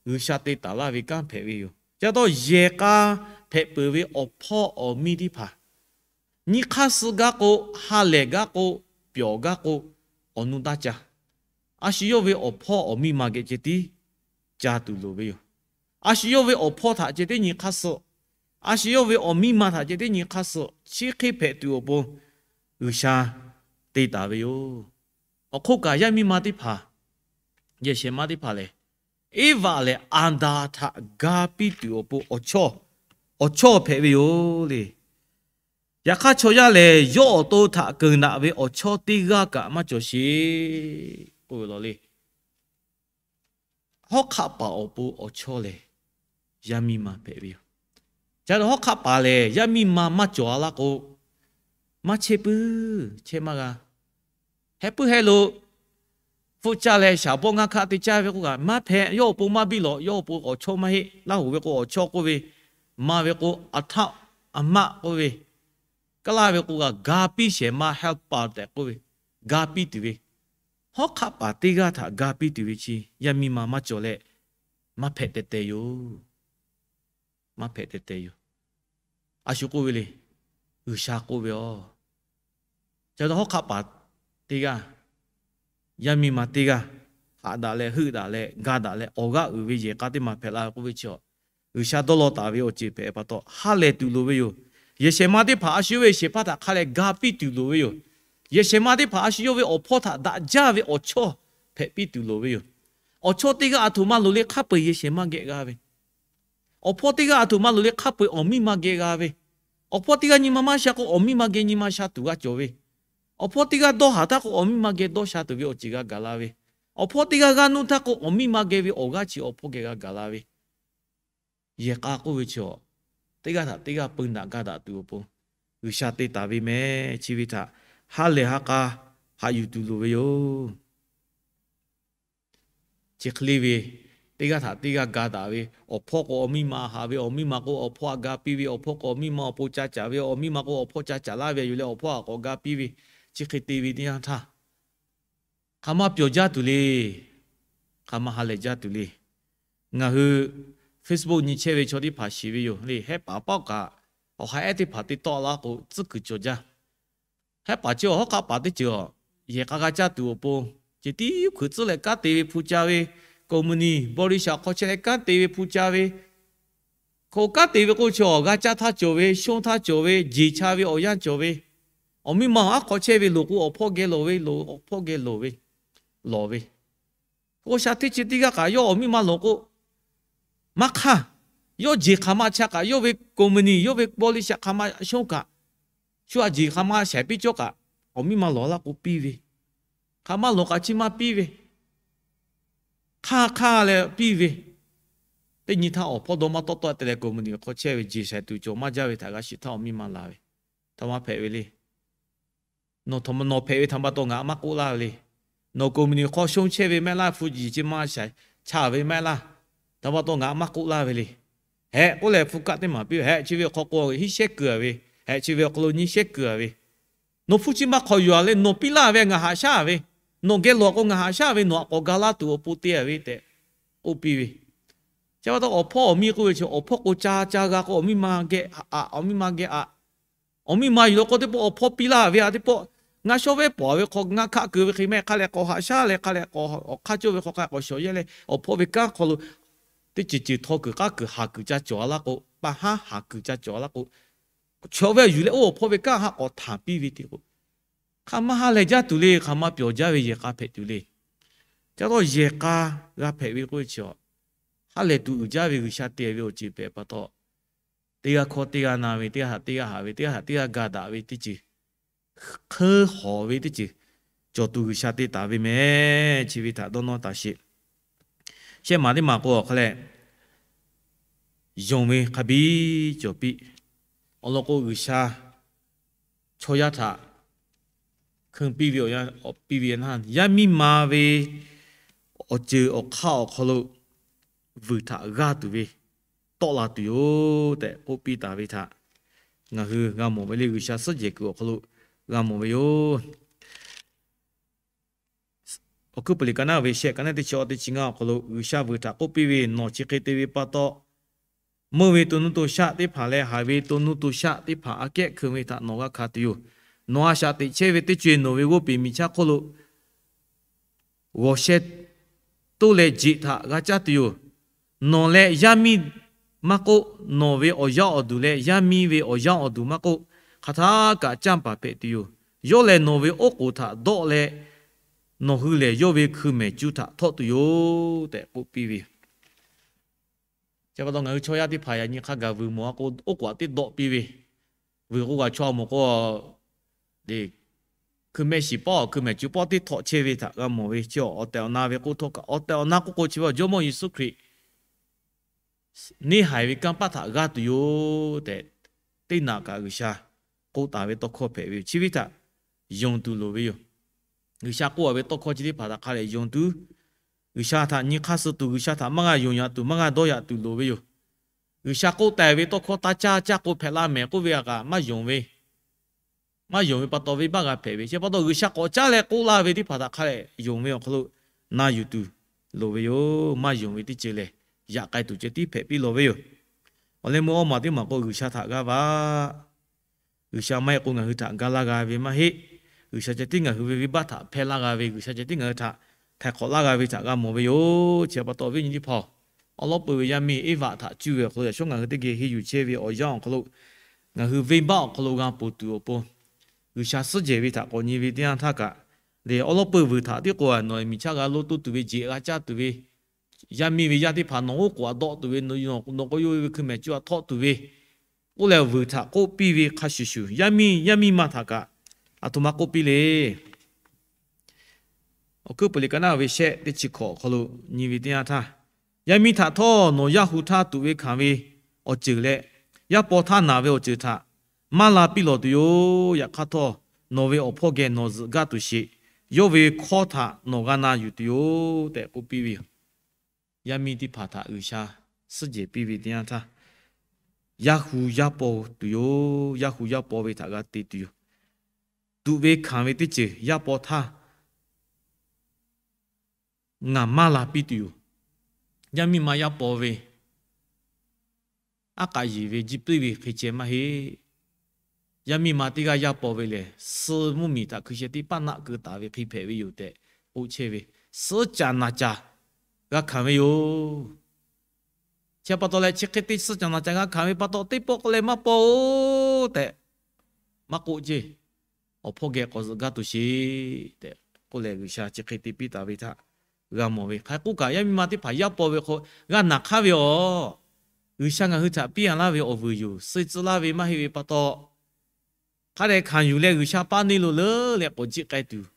G'uiˬsha te taˍ laˇ ve kanˉ hpehꞈ ve yoˬ. Chi pa taw yehˬ k'a hpehꞈ peuˬ ve awˬ hpawˇ awˬ miˇ teˇ hpaˍ, nyi hk'aˇ suh gaˇ k'o, ha lehˬ gaˇ k'o, pyawˬ gaˇ k'o, awˬ nu taˇ ca. A shu yawˇ ve awˬ hpawˇ awˬ miˇ ma geh ceh tiˉ ca tuˬ loˍ ve yoˬ. A shu yawˇ ve awˬ hpawˇ htaꞈ ceh tiˉ nyi hk'aˇ suh. A shu yawˇ ve awˬ miˇ ma htaꞈ ceh tiˉ nyi hk'aˇ suh. Chi hk'e hpehꞈ tuˬ awˬ pon G'uiˬsha te taˍ ve yoˬ. Awˬ hk'oˆ kaꞈ, yaˇ miˇ ma teˇ hpaˍ, yehˬ shehˍ ma teˇ hpaˍ lehˬ, Eˇvaꞈ lehˬ Aˍdanˍ htaꞈ ga piˇ tuˬ awˬ pon awˬ chawˇ, awˬ chawˇ hpehꞈ ve yoˬ le. Yaꞈ hk'aˇ, chaw yaˇ lehˬ yawˇ awˬ to htaꞈ keunˍ daꞈ ve awˬ chawˇ teˇ g'aˇ kaꞈ maˇ cawˬ sheˍ k'oˆ ve law le. Hawˉ hk'aˆ paˍ awˬ pon awˬ chawˇ lehˬ, yaˇ miˇ ma hpehꞈ ve yoˬ. Ca hawˉ hk'aˆ paˍ lehˬ, yaˇ miˇ ma maˇ cawˬ-a laˇ k'o, maˇ chehˇ puiˉ, chehˇ maˇ g'a. Heh puiˉ heh lo, hpfuhˆ caˇ leh shaˍ bawˆ ngaˇ hkaˆ te caˇ ve k'oˆ kaꞈ maˇ hpehꞈ. Yawˇ awˬ pon maˇ biˇ lawꞈ. Yawˇ awˬ pon awˬ chawˇ maˇ heˆ. Laˇ hoꞈ ve k'o awˬ chawˇ k'oˆ ve, ma ve k'o a htaˆ a maˆ k'oˆ ve, kaˇ laˇ ve k'o kaꞈ ga piˇ shehˍ ma, helper tehꞈ k'oˆ ve, ga piˇ tuˬ ve, hawˉ hk'aˆ paˍ teˇ g'aˇ htaꞈ ga piˇ tuˬ ve chi yaˇ miˇ ma maˇ cawˬ leh, maˇ hpehꞈ teh teh yoˬ. Maˇ hpehꞈ teh teh yoˬ. A shu k'oˆ ve le, G'uiˬsha k'oˆ ve yoˬ. Ca hawˉ hk'aˆ paˍ teˇ g'aˇ, yaˇ miˇ ma teˇ g'aˇ, haꞈ daꞈ leh, heuˆ daꞈ leh, ga daꞈ leh, awˬ g'aˇ uiˍ ve yehˬ k'a teˇ maˬ hpehꞈ la ve k'oˆ ve chi, G'uiˬsha dawˇ law taˍ ve awˬ ceuˬ hpehꞈ pa taw ha lehˬ tuˬ loˍ ve yoˬ. Yehˬ shehˍ ma teˇ hpaˍ a shu yawˇ ve shehˍ hpaˇ htaꞈ hk'a leh ga piˇ tuˬ loˍ ve yoˬ. Yehˬ shehˍ ma teˇ hpaˍ a shu yawˇ ve awˬ hpawˇ htaꞈ daꞈ jaˇ ve awˬ chawˇ hpehꞈ piˇ tuˬ loˍ ve yoˬ. Awˬ chawˇ teˇ g'aˇ a htoꞈ ma loˍ le hk'a peu-eˬ yehˬ shehˍ ma geh g'a ve, awˬ hpawˇ teˇ g'aˇ a htoꞈ ma loˍ le hk'a peu-eˬ awˬ miˇ ma geh g'a ve, awˬ hpawˇ teˇ g'aˇ nyi ma maˇ sha k'o, awˬ miˇ ma geh nyi ma sha tuˬ g'a cawˬ ve, awˬ hpawˇ teˇ g'aˇ dawˇ haˍ htaˇ k'o, awˬ miˇ ma geh dawˇ sha tuˬ ve awˬ ceuˬ g'a gaˬ la ve, awˬ hpawˇ teˇ g'aˇ g'aˇ nuˇ htaˇ k'o, awˬ miˇ ma geh ve awˬ g'aˇ chi awˬ hpawˇ geh g'a gaˬ la ve, yehˬ k'a k'oˆ ve chi, teˇ g'aˇ htaꞈ teˇ g'aˇ peu daꞈ ga daꞈ tuˬ awˬ pon G'uiˬsha te taˍ ve meh. Chi ve htaꞈ ha lehˬ ha k'a haꞈ yuˬ tuˬ loˍ ve yoˬ. Chi hk'e le ve, teˇ g'aˇ htaꞈ teˇ g'aˇ ga daꞈ ve, awˬ hpawˇ k'o awˬ miˇ ma haꞈ ve, awˬ miˇ ma k'o awˬ hpawˇ htaꞈ ga piˇ ve, awˬ hpawˇ k'o awˬ miˇ ma awˬ pon ca caˍ ve, awˬ miˇ ma k'o awˬ hpawˇ ca caˍ laˇ ve yoˬ leh awˬ hpawˇ htaꞈ k'awꞈ ga piˇ ve, chi hk'e te ve teˇ yanˇ htaˇ, hk'aˬ ma pyawˬ jaˇ tuˬ le. Hk'aˬ ma ha lehˬ jaˇ tuˬ le. Ngaˬ hui Facebook nyi chehˇ ve chaw teˇ hpaˍ shiˍ ve yoˬ le. Hehˉ paˍ paˆ kaꞈ, awˬ ha ehˉ teˇ hpaˍ te tawˆ la k'o tcuhˉ kuiˬ cawˬ jaˇ. Hehˉ paˍ chi awˬ hawˉ hk'aˆ paˍ teˇ ceuˬ, yehˬ k'a g'a caˇ tuˬ awˬ pon, ceh tiˉ yoˬ hkui tcuhˉ leh kanˉ te ve hpu ca ve, company บริษัท hk'aw chehˇ leh kanˉ te ve hpu ca ve, hk'aˬ kanˉ te ve k'o chi awˬ g'a caˇ htaˇ cawˬ ve, shonˇ htaˇ cawˬ ve, jeˬ cha ve awˬ yanˇ cawˬ ve, awˬ miˇ ma aˉ hk'aw chehˇ ve loˍ k'o awˬ hpawˇ geh lawˬ ve, loˍ awˬ hpawˇ geh lawˬ ve, lawˬ ve, k'o sha teˇ chi teˇ g'aˇ kaꞈ yawˇ awˬ miˇ ma lawˬ k'o, maˇ hk'aˇ. Yawˇ jeˬ hk'aˬ ma cha kaꞈ, yawˇ ve company, yawˇ ve บริษัท hk'aˬ ma shonˇ kaꞈ, shu aꞈ jeˬ hk'aˬ ma shaiˍ piˇ cawˇ kaꞈ, awˬ miˇ ma lawˬ laˇ k'o piˇ ve, hk'aˬ ma lawˬ kaꞈ chi maˇ piˇ ve, hk'aˇ hk'aˇ leh piˇ ve, teˇ nyi htaˇ awˬ hpawˇ dawˇ maˇ tawˆ tawˆ te leh company hk'aw chehˇ ve jeˬ shaiˍ tuˬ cawˬ maˇ jaˇ ve htaꞈ g'a shiˍ htaˇ awˬ miˇ ma laˬ ve, htaꞈ maˇ hpehꞈ ve le. Nawˬ hpehꞈ ve htaꞈ pa taw ngaˬ maˇ k'oˆ laˇ ve le. Nawˬ company hk'aw shonˇ chehˇ ve maˇ heˆ laˇ, hpu jeˬ chi ma shaiˍ cha ve maˇ heˆ laˇ, htaꞈ pa taw ngaˬ maˇ k'oˆ laˇ ve le. Hehꞈ k'oˆ leh hpu kaˆ teˇ maˬ piˇ, hehꞈ chi ve awˬ hk'aw k'o hiˉ shehˉ keu-a ve, hehꞈ chi ve awˬ hk'aw lo nyiˇ shehˉ keu-a ve, nawˬ hpu chi maˇ hk'awꞈ yuˬ-a leh nawˬ piˇ laˇ ve ngaˬ haꞈ shaˉ ve, nawˬ geh lawˬ k'o ngaˬ haꞈ shaˉ ve, nawˬ aꞈ k'awꞈ ga laˇ tuˬ awˬ pon te-a ve tehꞈ k'oˆ piˇ ve. Chi pa taw awˬ hpawˇ awˬ miˇ k'oˆ ve chi awˬ hpawˇ k'o ca ca g'a k'o awˬ miˇ ma geh aꞈ, awˬ miˇ ma geh aꞈ. Awˬ miˇ ma yuˬ law k'o teˇ pawˆ awˬ hpawˇ piˇ laˇ ve a teˇ pawˆ, ngaˇ shawˉ vehˉ pawˍ ve hk'aw ngaˇ hkaˆ keu ve hk'e mehˆ hk'a leh k'awꞈ haꞈ shaˉ leh hk'a leh k'awꞈ awˬ hk'aˇ cawˇ ve hk'aw hk'a k'awꞈ shawˍ yehˇ leh awˬ hpawˇ ve kanˉ hk'aw lo teˇ ceuˬ ceuˬ htawˇ kuiˬ k'aˉ kuiˬ haˍ kuiˬ ca cawˬ-a laˇ k'o, pa haˉ haˍ kuiˬ ca cawˬ-a laˇ k'o, chaw ve yuˬ leh oˇ awˬ hpawˇ ve kanˉ haꞈ k'awꞈ htanˍ piˇ ve te k'o, hk'aˬ ma ha lehˬ jaˇ tuˬ le, hk'aˬ ma pyawˬ jaˇ ve yehˬ k'a hpehꞈ tuˬ le. Ca taw yehˬ k'a g'a hpehꞈ ve k'oˆ ve chi, ha lehˬ tuˬ uiˍ jaˇ ve G'uiˬsha te ve awˬ ceuˬ hpehꞈ pa taw, teˇ g'aˇ hkawˇ teˇ g'aˇ na ve, teˇ g'aˇ htaꞈ teˇ g'aˇ haꞈ ve, teˇ g'aˇ htaꞈ teˇ g'aˇ ga daꞈ ve teˇ ceuˬ, hkeuˉ hawˍ ve teˇ ceuˬ cawˬ tuˬ G'uiˬsha te taˍ ve mehˬ. Chi ve htaꞈ dawˇ nawˇ taˍ sheˍ. Shehˆ maˬ teˇ maˬ k'o awˬ hk'a leh, yonˍ ve hk'a biˇ cawˬ piˇ. Awˬ lawn k'o, G'uiˬsha chaw yaˇ htaꞈ hkeun piˇ ve awˬ yanˇ, piˇ ve yanˇ, yaˇ miˇ ma ve awˬ ceuˬ awˬ hk'aˇ awˬ hk'aw lo vuiˬ htaꞈ g'aˇ tuˬ ve tawˆ la tuˬ yoˬ tehꞈ k'oˆ piˇ taˍ ve htaꞈ ngaˬ hui g'a mawˬ ve le. G'uiˬsha suhˉ jehˬ kuiˬ awˬ hk'aw lo g'a mawˬ ve yoˬ. Awˬ hkuiˉ peuˬ liꞈ ka naˉ ve shehˆ, ka naˉ teˇ chi awˇ teˇ chi ngaˇ awˬ hk'aw lo G'uiˬsha vuiˬ htaꞈ k'oˆ piˇ ve, nawˬ chi hk'e te ve pa taw, meuˇ ve to nuˇ to shaˆ teˇ hpaˍ leh haiˬ ve to nuˇ to shaˆ teˇ hpaˍ aꞈ kehˉ hkeun ve htaꞈ nawˬ g'a hkanˍ tuˬ yoˬ. Nawˬ a shaꞈ teꞈ chehˇ ve teˇ co-e nawˬ ve g'oˇ peˬ miˬ chaˇ hk'oˆ lo g'awˬ sheh toˇ leh jeꞈ htaꞈ g'a caˇ tuˬ yoˬ. Nawˬ leh yaˇ miˇ maˇ k'oˆ, nawˬ ve awˬ yaˇ awˬ duˬ leh yaˇ miˇ ve awˬ yaˇ awˬ duˬ maˇ k'oˆ, hk'aˬ htaˇ kaꞈ canˇ paˍ hpehꞈ tuˬ yoˬ. Yawˇ lehˬ nawˬ ve oˉ k'oˍ htaꞈ dawˆ leh, nawˬ hui lehˬ yawˇ ve hkui mehˍ cuˇ htaꞈ htawˆ tuˬ yoˬ tehꞈ k'oˆ piˇ ve yoˬ. Chi pa taw ngaˬ hui chaw yaˇ teˇ hpaˍ yaꞈ nyi hk'a gaˬ vuiˬ mawˬ a k'o, oˉ k'oˍ aꞈ teˇ dawˆ piˇ ve, vuiˬ k'o g'a chaw mawˬ k'o, hkui mehˍ shiˍ pawˆ, hkui mehˍ cuˇ pawˆ teˇ htawꞈ chehˇ ve htaꞈ g'a mawˬ ve. Chi awˬ tehˬ awˬ na ve k'oˆ htawˇ kaꞈ, awˬ tehˬ awˬ na k'oˆ k'o chi ve Jawˇmawˇ Yeˍsuˆ Hkriꞈ neˇ haiˬ ve kanˇ paˆ htaꞈ g'aˇ tuˬ yoˬ tehꞈ, teˇ naꞈ kaꞈ G'uiˬsha k'oˆ taˍ ve tawˇ hkawˇ hpehꞈ ve yoˬ. Chi ve htaꞈ yonˍ tuˬ loˍ ve yoˬ. G'uiˬsha k'oˆ a ve tawˇ hkawˇ chi teˇ hpaˍ htaꞈ hk'a lehˬ yonˍ tuˬ, G'uiˬsha htaꞈ nyi hk'aˇ suh tuˬ, G'uiˬsha htaꞈ maˇ g'a yonˍ yaꞈ tuˬ, maˇ g'a dawˇ yaꞈ tuˬ loˍ ve yoˬ. G'uiˬsha k'oˆ taˍ ve tawˇ hkawˇ taˇ caˇ, caˇ k'o hpehꞈ la mehˍ k'oˆ ve htaꞈ kaꞈ maˇ yonˍ ve, maˇ yonˍ ve pa taw venˇbaˆ g'a hpehꞈ ve. Chi pa taw G'uiˬsha k'awꞈ caˉ leh k'oˆ laˇ ve teˇ hpaˍ htaꞈ hk'a lehˬ yonˍ ve awˬ hk'aw lo na yuˬ tuˬ loˍ ve yoˬ. Maˇ yonˍ ve teˇ ceuˬ lehˬ, yaꞈ k'ai tuˬ ceh tiˉ hpehꞈ piˇ lawˬ ve yoˬ. Awˬ leh meuˇ awˇ maˬ teˇ maˬ k'o, G'uiˬsha htaꞈ g'aˇ va. G'uiˬsha maˇ heˆ k'o ngaˬ hui htaꞈ ga laˇ g'a ve maˇ heˆ. G'uiˬsha ceh tiˉ ngaˬ hui ve venˇbaˆ htaꞈ hpehˇ laˇ g'a ve, G'uiˬsha ceh tiˉ ngaˬ hui htaꞈ htaiˍ hk'awꞈ laˇ g'a ve htaꞈ g'a mawˬ ve yoˬ. Chi pa taw viˉ nyi teˇ hpaˍ, awˬ lawˉ peuˬ ve yaˇ miˇ Eˇvaꞈ htaꞈ cuˇ ve awˬ hk'aw lo yaꞈ shawˉ ngaˬ hui teˇ geh henˇ yuˬ chehˇ ve awˬ yanˇ awˬ hk'aw lo, ngaˬ hui venˇbaˆ awˬ hk'aw lo g'a ponˬ tuˬ awˬ pon, G'uiˬsha suhˉ jehˬ ve htaꞈ k'awꞈ nyi ve teˇ yanˇ htaˇ kaꞈ, lehˬ awˬ lawˉ peuˬ vuiˬ htaꞈ tiˉ k'o, nawˬ miˬ chaˇ g'a lo toˇ tuˬ ve, jeꞈ g'a caˇ tuˬ ve, yaˇ miˇ ve yaˇ teˇ hpaˍ nawˬ oˉ k'oˍ aꞈ dawˆ tuˬ ve, nawˬ k'o yawˇ ve hkui mehˍ cuˇ aꞈ htawˆ tuˬ ve, k'oˆ leh vuiˬ htaꞈ k'oˆ piˇ ve hk'a shuˍ shuˍ, yaˇ miˇ yaˇ miˇ ma htaꞈ kaꞈ aˬ htoꞈ ma k'oˆ piˇ le. Awˬ hkuiˉ peuˬ liꞈ ka naˉ ve shehˆ teˇ chi hkawꞈ awˬ hk'aw lo nyi ve teˇ yanˇ htaˇ, yaˇ miˇ htaꞈ htawˇ nawˬ yaˇ hu htaˇ tuꞈ ve hkanˍ ve awˬ ceuˬ leh, yaˇ paw htaˇ naˬ ve awˬ ceuˬ htaꞈ maˇ la piˇ lawˬ tuˬ yoˬ. Yaꞈ hk'aˇ htawˇ, nawˬ ve awˬ hpawˇ geh nawˬ zuhꞈ gaˇ tuˬ sheˍ. Yawˇ ve hkawˇ htaꞈ nawˬ g'a na yuˬ tuˬ yoˬ tehꞈ k'oˆ piˇ ve yoˬ. Yaˇ miˇ teˇ hpaˍ htaꞈ G'uiˬsha suhˉ jehˬ piˇ ve teˇ yanˇ htaˇ, yaˇ hu yaˇ paw tuˬ yoˬ. Yaˇ hu yaˇ paw ve htaꞈ g'a te tuˬ yoˬ. Tuꞈ ve hkanˍ ve teˇ ceuˬ yaˇ paw htaˇ ngaˬ maˇ la piˇ tuˬ yoˬ. Yaˇ miˇ ma yaˇ paw ve aˉ k'aꞈ yeˬ ve jiˇ piˇ ve hk'e ceh maˇ heˆ. Yaˇ miˇ ma teˇ g'aˇ yaˇ paw ve lehˬ, suh mvuhˇmiˬ htaꞈ hkui sheh teˇ paˆ naˆ keu taˍ ve hk'e hpehꞈ ve yoˬ tehꞈ k'oˆ chehˇ ve, suhˉ caꞈ naˬ caꞈ g'a hkanˍ ve yoˬ. Chi pa taw leh chi hk'e te suhˉ caꞈ naˬ caꞈ g'a hkanˍ ve pa taw, teˇ pawˆ k'o leh maˇ paw-oˬ tehꞈ maˇ k'oˆ ceˇ. Awˬ hpawˇ geh k'awꞈ zuhꞈ gaˇ tuˬ sheˍ tehꞈ k'oˆ leh, G'uiˬsha chi hk'e te piˇ taˍ ve htaꞈ g'a mawˬ ve. Hk'aˬ hk'e k'oˆ kaꞈ, yaˇ miˇ ma teˇ hpaˍ yaˇ paw ve hk'aw g'a naˬ hk'aˇ ve awˬ, G'uiˬsha ngaˬ hui htaꞈ piˇ a laˇ ve awˬ vuiˬ yoˬ. Suh tcuh laˇ ve maˇ heˆ ve pa taw, hk'a dehꞈ hkanˍ yuˬ leh G'uiˬsha paˇ neˇ lo leuˉ leh k'awꞈ jiˆ k'ai tuˬ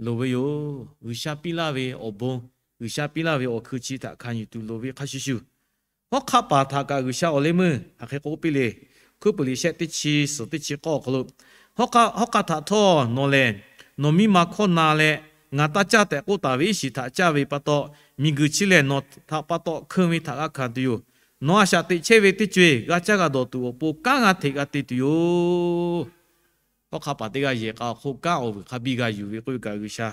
loˍ ve yoˬ. G'uiˬsha piˇ laˇ ve awˬ bon, G'uiˬsha piˇ laˇ ve awˬ hkui chi htaꞈ hkanˍ yuˬ tuˬ loˍ ve hk'a shuˍ shuˍ, hawˉ hk'aˆ paˍ htaꞈ kaꞈ G'uiˬsha awˬ leh meuˇ hk'aˬ hk'e k'oˆ piˇ le. Hkuiˉ peuˬ liꞈ shehˆ teˇ chi suhˍ teˇ chi k'awˇ awˬ hk'aw lo, hawˉ hk'aˆ htaꞈ htawˇ nawˬ lehˬ, nawˬ miˇ ma hkawˇ na leh, ngaˬ taˇ caˇ tehꞈ k'oˆ taˍ ve iˉ shiˍ htaꞈ caˇ ve pa taw, miˬguiˬ chi lehˬ nawˬ htaꞈ pa taw hkeu ve htaꞈ g'a hkanˍ tuˬ yoˬ. nawˬ a shaꞈ teꞈ chehˇ ve teˇ co-e g'a caˇ g'a dawˬ tuˬ awˬ pon kanˉ g'a hteꞈ g'a te tuˬ yoˬ. Hawˉ hk'aˆ paˍ teˇ g'aˇ yehˬ k'a awˬ hk'oˆ kanˉ awˬ vuiˬ hk'a biˇ g'a yuˬ ve k'oˆ ve kaꞈ G'uiˬsha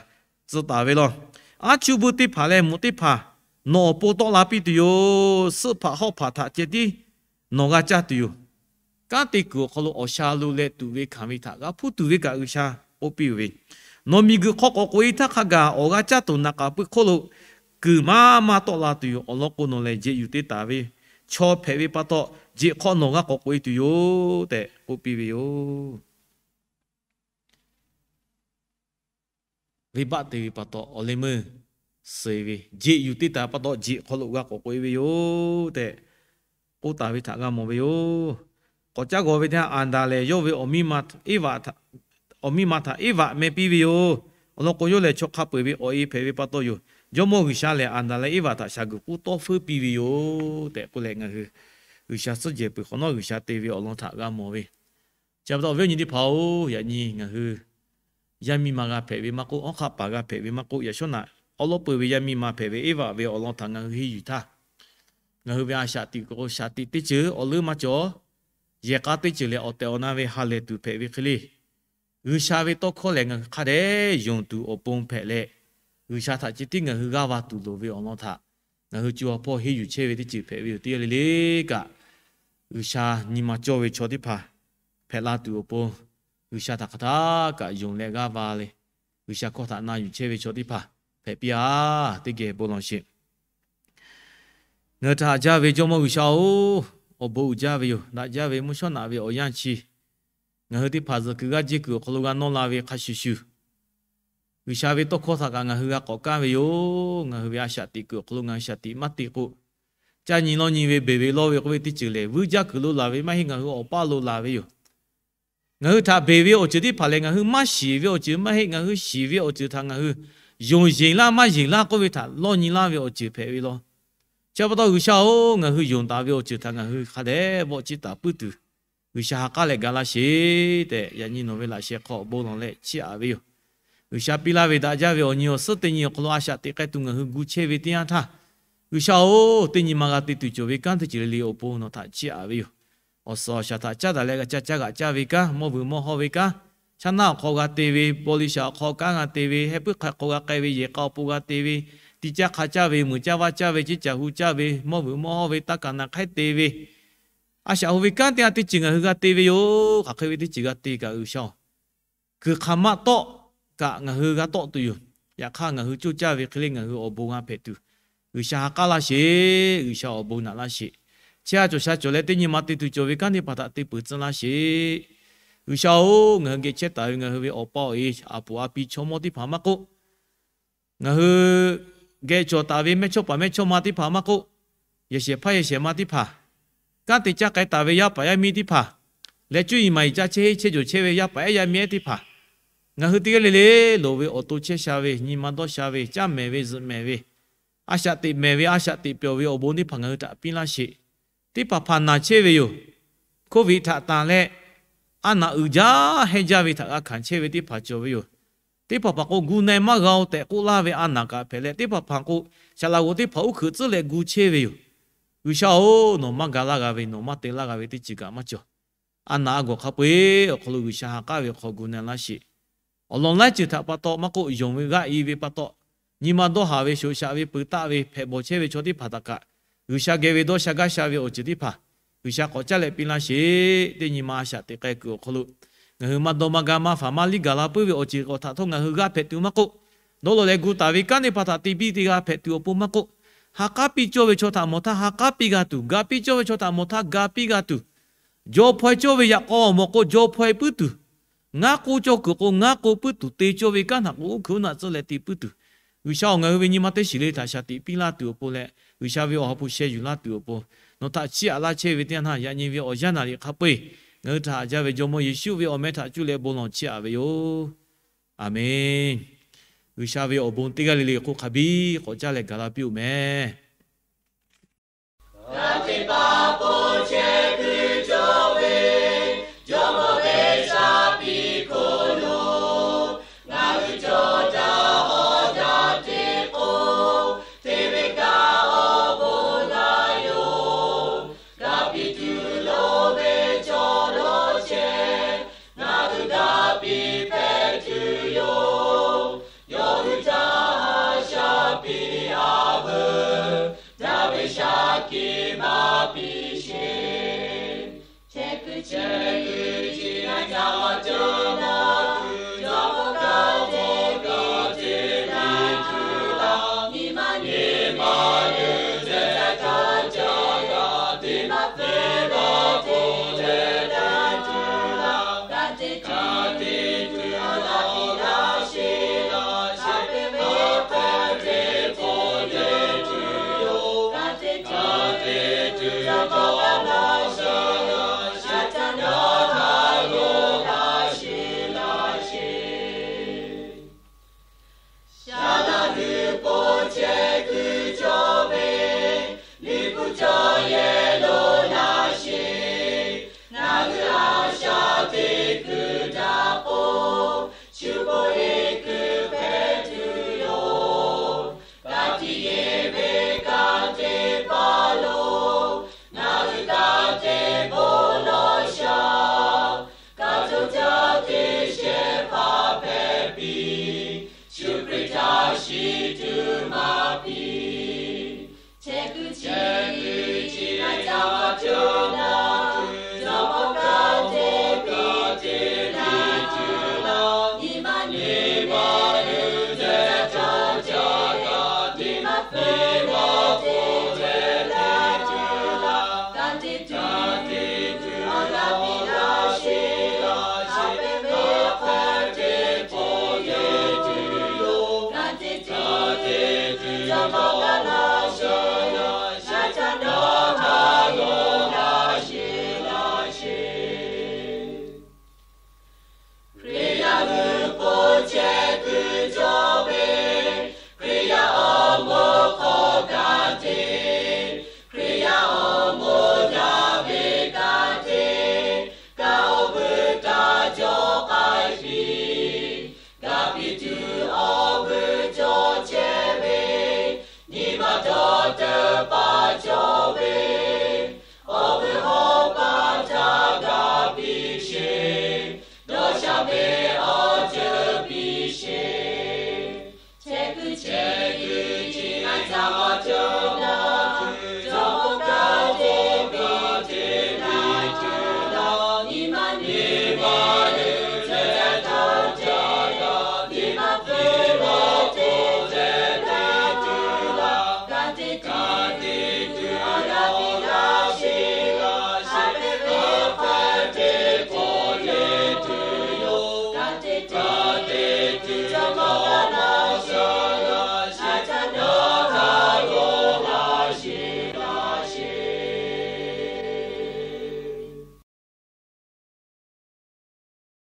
tcuh taˍ ve law. Aˉ chuˇ buiˇ teˇ hpaˍ leh moꞈ teˇ hpaˍ nawˬ awˬ pon tawˆ la piˇ tuˬ yoˬ. Suhˆ hpaꞈ hawˉ hpaꞈ htaꞈ ceh tiˉ nawˬ g'a caˇ tuˬ yoˬ. Kanˉ te kuiˬ awˬ hk'aw lo awˬ sha lo leh tuꞈ ve hkanˍ ve htaꞈ g'a hpuˇ tuˬ ve kaꞈ G'uiˬsha k'oˆ piˇ ve, nawˬ miˬguiˬ hk'aw k'awꞈ k'oꞈ-e htaˇ hk'a gaˬ awˬ g'a caˇ tuˬ naꞈ k'aꞈ puiˉ hk'oˆ lo kuiˬ maˇ maˇ tawˆ la tuˬ yoˬ. Awˬ lawn k'o, nawˬ lehˬ jeꞈ yuˬ te taˍ ve chaw hpehꞈ ve pa taw, jeꞈ hk'aw nawˬ g'a k'awꞈ k'oꞈ-e tuˬ yoˬ tehꞈ k'oˆ piˇ ve yoˬ. Venˇbaˆ te ve pa taw, awˬ leh meuˇ suh-e ve, jeꞈ yuˬ te taˍ pa taw, jeꞈ hk'aw lo g'a k'awꞈ k'oꞈ-e ve yoˬ tehꞈ k'oˆ taˍ ve htaꞈ g'a mawˬ ve yoˬ. K'awꞈ caˇ g'awˬ ve teˇ yanˇ, Aˍdanˍ lehˬ yawˇ ve awˬ miˇ ma htaꞈ Eˇvaꞈ meh piˇ ve yoˬ. Awˬ lawn k'o, yawˇ lehˬ chaw hk'a peu-eˬ ve awˬ e hpehꞈ ve pa taw yoˬ. Jawˇmawˇ G'uiˬsha lehˬ Aˍdanˍ leh Eˇvaꞈ htaꞈ shaˍ guiˬ k'uˉ tawˇ feuˉ piˇ ve yoˬ tehꞈ k'oˆ leh, ngaˬ hui G'uiˬsha suhˉ jehˬ peuˬ hk'awꞈ nawˉ G'uiˬsha te ve awˬ lawn htaꞈ g'a mawˬ ve. Chi pa taw awˬ viˉ awˬ nyi teˇ hpaˍ-oˬ, yaꞈ nyi ngaˬ hui yaˇ miˇ ma g'a hpehꞈ ve maˇ k'oˆ, hawˉ hk'aˆ paˍ g'a hpehꞈ ve maˇ k'oˆ, yaꞈ shawˉ naꞈ awˉ lawˉ peuˬ ve yaˇ miˇ ma hpehꞈ ve Eˇvaꞈ ve awˬ lawn htaꞈ ngaˬ hui henˇ yuˬ htaˇ, ngaˬ hui ve a shaꞈ teꞈ kuiˬ k'o shaꞈ teꞈ teˇ ceuˬ awˬ leuˉ maˇ cawˬ. Yehˬ k'a teˇ ceuˬ lehˬ awˬ tehˬ awˬ na ve ha lehˬ tuˬ hpehꞈ ve hk'e le. G'uiˬsha ve tawˇ hkawˇ lehˬ ngaˬ hui hk'a dehꞈ yonˍ tuˬ awˬ pon hpehꞈ leh, G'uiˬsha htaꞈ ceh tiˉ ngaˬ hui g'aˇ va tuˬ loˍ ve awˬ lawn htaꞈ ngaˬ hui co ha hpawˇ henˇ yuˬ chehˇ ve teˇ ceuˬ hpehꞈ ve yoˬ. Teˇ g'aˇ le le kaꞈ, G'uiˬsha nyi ma cawˇ ve chaw teˇ hpaˍ hpehꞈ la tuˬ awˬ pon, G'uiˬsha htaꞈ hk'aˬ htaˇ kaꞈ yonˍ leh g'aˇ va leh, G'uiˬsha hkawˇ htaꞈ na yuˬ chehˇ ve chaw teˇ hpaˍ hpehꞈ piˇ-a. Teˇ geh bon lawˬ sheˍ. Ngaˬ hui htaꞈ haꞈ jaˇ ve Jawˇmawˇ G'uiˬsha-oˬ, awˬ bon uiˍ jaˇ ve yoˬ. Daꞈ jaˇ ve mvuhˇ shawˉ naꞈ ve awˬ yanˇ chi ngaˬ hui teˇ hpaˍ zuhꞈ kuiˬ g'aˇ jehˇ kuiˬ awˬ hk'aw lo g'a nawˇ la ve hk'a shuˍ shuˍ, G'uiˬsha ve tawˇ hkawˇ htaꞈ kaꞈ ngaˬ hui g'a k'awꞈ kanˉ ve yoˬ. Ngaˬ hui ve a shaꞈ teꞈ kuiˬ awˬ hk'aw lo ngaˬ hui shaꞈ teꞈ maˇ te k'o, caˇ nyi lawˇ nyi ve beˬ ve lawˇ ve k'oˆ ve teˇ ceuˬ lehˬ, vuiˇ jaˇ kuiˬ lo laˬ ve maˇ heˆ, ngaˬ hui awˬ paˇ lo laˬ ve yoˬ. Ngaˬ hui htaꞈ beˬ ve awˬ ceuˬ teˇ hpaˍ lehˬ, ngaˬ hui maˇ shiˍ ve awˬ ceuˬ maˇ heˆ, ngaˬ hui shiˍ ve awˬ ceuˬ htaꞈ ngaˬ hui yonˍ yeˬ laˇ maˇ yeˬ laˇ k'oˆ ve htaꞈ lawˇ nyi laˇ ve awˬ ceuˬ hpehꞈ ve law. Chi pa taw G'uiˬsha-oˬ, ngaˬ hui yonˍ taˍ ve awˬ ceuˬ htaꞈ ngaˬ hui hk'a dehꞈ vawˆ ciˇ taˍ puiˉ tuˬ, G'uiˬsha ha k'aˉ leh ga laˇ sheˍ tehꞈ, yaꞈ nyi nawˬ ve laꞈ sheh hk'aw awˬ bon lawˬ leh chiˇ aꞈ ve yoˬ. G'uiˬsha piˇ laˇ ve daꞈ jaˇ ve awˬ nyi awˬ suhˉ teˇ nyi awˬ hk'aw lo a shaꞈ teꞈ k'ai tuˬ ngaˬ hui gu chehˇ ve teˇ yanˇ htaˇ, G'uiˬsha-oˬ, teˇ nyi ma g'a te tuˬ cawˬ ve kanˉ teˇ ceuˬ le le awˬ pon nawˬ htaꞈ chiˇ aꞈ ve yoˬ. Awˬ suhˍ awˬ shaˍ htaꞈ caˉ daꞈ leh g'a caˇ caˇ g'aꞈ caˇ ve kanˉ, mawˇ vuiˬ mawˇ hawˇ ve kanˉ, chaˇ naˆ awˬ hk'aw g'a te ve, paw li shaˍ awˬ hk'aw kanˉ g'a te ve, heh puiˉ hk'a hk'aw g'a k'ai ve, yehˬ k'a awˬ pon g'a te ve, ti caˇ hk'a caˇ ve, muiˬ caˇ vaˇ caˇ ve, ceˇ caˬ hu caˇ ve, mawˇ vuiˬ mawˇ hawˇ ve, taˇ kaˍ naˍ hk'aiˉ te ve, a shaꞈ hu ve kanˉ teˇ g'aˇ teˇ ceuˬ ngaˬ hui g'a te ve yoˬ. Hk'aˬ hk'e ve teˇ ceuˬ g'a te kaꞈ G'uiˬsha-oˬ, kuiˬ hk'aˬ ma tawˆ kaꞈ ngaˬ hui g'a tawˆ tuˬ yoˬ. Yaꞈ hk'aˇ ngaˬ hui coˇ caˇ ve hk'e le ngaˬ hui awˬ bon g'a hpehꞈ tuˬ, G'uiˬsha ha k'aˉ laˇ sheˍ. G'uiˬsha awˬ bon naꞈ laˇ sheˍ. Chehˇ a cawˬ sha cawˬ leh teˇ nyi ma te tuˬ cawˬ ve kanˉ teˇ hpaˍ htaꞈ te peuˬ tcuh laˇ sheˍ. G'uiˬsha-oˬ, ngaˬ hui geh chehˇ taˍ ve ngaˬ hui ve awˬ pa awˬ e, a poˍ a pi chaw mawˇ teˇ hpaˍ maˇ k'oˆ, ngaˬ hui geh cawˬ taˍ ve mehˇ chawˇ paˍ mehˇ chawˇ ma teˇ hpaˍ maˇ k'oˆ, yehˬ shehˍ hpaˇ yehˬ shehˍ ma teˇ hpaˍ, kanˉ te caˇ k'ai taˍ ve yaˇ paˍ yaˇ miˇ teˇ hpaˍ, leh cuˇ yiˍ maˍ yiˍ ca chehˇ heˆ chehˇ cawˬ chehˇ ve yaˇ paˍ ehˉ yaˇ miˇ ehˉ teˇ hpaˍ, ngaˬ hui teˇ g'aˇ le le loˍ ve awˬ to chehˇ sha ve, nyi ma dawˇ sha ve, caˇ mehˍ ve zuhꞈ mehˍ ve, a shaꞈ teꞈ mehˍ ve, a shaꞈ teꞈ pyawˬ ve awˬ bon teˇ hpaˍ ngaˬ hui htaꞈ piˇ laˇ sheˍ. Teˇ hpaˍ hpaˍ naˬ chehˇ ve yoˬ. Covid htaꞈ tanˬ leh, a naˬ uiˍ jaˇ hehnˇ jaˇ ve htaꞈ g'a hkanˍ chehˇ ve teˇ hpaˍ cawˬ ve yoˬ. Teˇ hpaˍ hpaˍ k'o, gu na-e maˇ g'a-oˬ tehꞈ k'oˆ laˇ ve a naˬ kaꞈ hpehꞈ leh, teˇ hpaˍ hpaˍ k'o, shaˍ laꞈ g'oˍ teˇ hpaˍ uˉ hkeuꞈ tcuhˉ leh gu chehˇ ve yoˬ. G'uiˬsha-oˬ, nawˬ maˇ ga laˇ g'a ve, nawˬ maˇ te laˇ g'a ve teˇ ceuˬ kaꞈ maˇ cawˬ. A naˬ a gawˬ hk'a peu-eˬ awˬ hk'aw lo G'uiˬsha ha k'aˉ ve awˬ hk'aw gu na laˇ sheˍ. Awˬ lawn laiˉ ceuˬ htaꞈ pa taw maˇ k'oˆ, yonˍ ve g'aˇ i ve pa taw, nyi ma dawˇ haˍ ve, shoꞈ shaꞈ ve, peu taˆ ve, hpehꞈ bawˬ chehˇ ve chaw teˇ hpaˍ htaꞈ kaꞈ, G'uiˬsha geh ve dawˇ sha gaˇ sha ve awˬ ceuˬ teˇ hpaˍ G'uiˬsha k'awꞈ caˉ leh piˇ laˇ sheˍ. Teˇ nyi ma a shaꞈ teꞈ k'ai kuiˬ awˬ hk'aw lo, ngaˬ hui maˇ dawˇ maˇ gaˇ maˇ faˍ maˇ liˇ gaˬ la puiˉ ve awˬ ceuˬ k'awꞈ htaꞈ htawˇ ngaˬ hui g'aˇ hpehꞈ tuˬ maˇ k'oˆ, dawˇ law leh gu taˍ ve kanˉ teˇ hpaˍ htaꞈ te biˇ te g'a hpehꞈ tuˬ awˬ pon maˇ k'oˆ, ha k'aˉ piˇ cawˇ ve chaw htaꞈ mawˬ htaˇ ha k'aˉ piˇ g'a tuˬ, ga piˇ cawˇ ve chaw htaꞈ mawˬ htaˇ ga piˇ g'a tuˬ, jaw hpaw-e cawˇ ve yaꞈ k'aw awˬ mawˬ k'o jaw hpaw-e puiˉ tuˬ, ngaˉ k'oˆ cawˇ kuiˬ k'o ngaˉ k'oˆ puiˉ tuˬ, te cawˇ ve kanˉ htaꞈ k'o uˉ hkeuꞈ uˉ naꞈ tcuhˉ leh te puiˉ tuˬ, G'uiˬsha-oˬ, ngaˬ hui ve nyi ma teˇ shiˍ le htaꞈ shaˍ tiꞈ piˇ laˇ tuˬ awˬ pon leh, G'uiˬsha ve awˬ ha hpu sheh yuˬ laˇ tuˬ awˬ pon, nawˬ htaꞈ chiˇ aꞈ laˇ chehˇ ve teˇ yanˇ htaˇ, yaꞈ nyi ve awˬ yanˇ naˍ riˍ hk'a peu-eˬ ngaˬ hui htaꞈ haꞈ jaˇ ve Jawˇmawˇ Yeˍsuˆ ve awˬ meh htaꞈ cuˇ leh bon lawˬ chiˇ aꞈ ve yoˬ. Aˬmenˍ. G'uiˬsha ve awˬ bon teˇ g'aˇ le le hk'oˆ hk'a biˇ k'awꞈ caˇ leh gaˬ la piˇ-oˬ mehˍ.